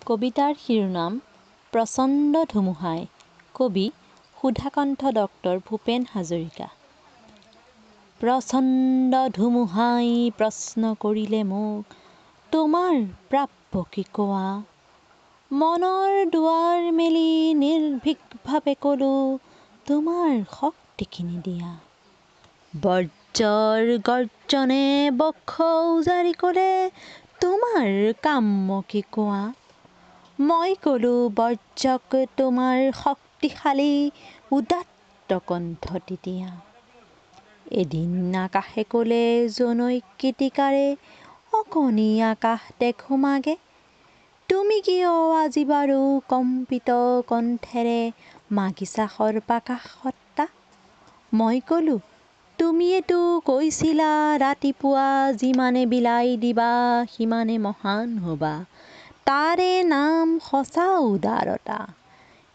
কবিতাৰ শিৰোনাম প্ৰচণ্ড ধুমুহাই, কবি সুধাকণ্ঠ ডক্টৰ ভূপেন হাজৰিকা। প্ৰচণ্ড ধুমুহাই প্ৰশ্ন কৰিলে মোক, তোমাৰ প্ৰাপ্য কি কোৱা? মনৰ দুৱাৰ মেলি নিৰ্ভীকভাৱে ক'লো, তোমাৰ শক্তিখিনি দিয়া। বজ্ৰৰ গৰ্জনে বক্ষ উজাৰি ক'লে, তোমাৰ কাম্য কি কোৱা? মই ক'লো বজ্ৰক, তোমাৰ শক্তিশালী উদাত্ত কণ্ঠটি দিয়া। এদিন আকাশে ক'লে জনৈক গীতিকাৰে, অকণি আকাশ দেখো মাগে, তুমি কিয় আজি বাৰু কম্পিত কণ্ঠেৰে মাগিছা সৰ্বাকাশ সত্তা? মই ক'লো, তুমিয়েতো কৈছিলা ৰাতিপুৱা, যিমানে বিলাই দিবা সিমানে মহান হ'বা, তাৰে নাম সঁচা উদাৰতা।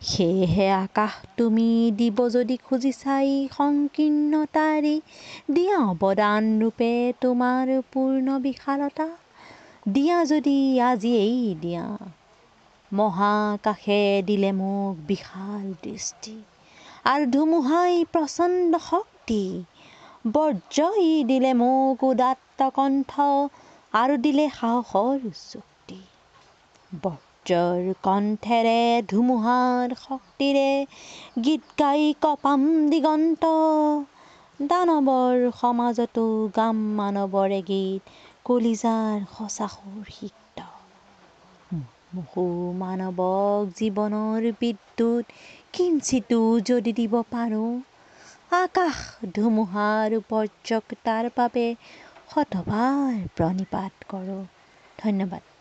সেয়েহে আকাশ, তুমি দিব যদি খুজিছাই সংকীৰ্ণতাৰে, দিয়া অৱদান ৰূপে তোমাৰ পূৰ্ণ বিশালতা। দিয়া যদি আজিয়েই দিয়া। মহাকাশে দিলে মোক বিশাল দৃষ্টি আৰু ধুমুহাই প্ৰচণ্ড শক্তি। বজ্ৰই দিলে মোক উদাত্ত কণ্ঠ আৰু দিলে সাহসৰ চুক্তি। বজ্ৰৰ কণ্ঠেৰে ধুমুহাৰ শক্তিৰে গীত গাই কঁপাম দিগন্ত। দানৱৰ সমাজতো গাম মানৱৰে গীত, কলিজাৰ সঁচা সুৰ সিক্ত। মুৰ্মূষু মানৱক জীৱনৰ বিদ্যুৎ কিঞ্চিতো যদি দিব পাৰোঁ, আকাশ ধুমুহা আৰু বজ্ৰক তাৰ বাবে শতবাৰ প্ৰণিপাত কৰোঁ। ধন্যবাদ।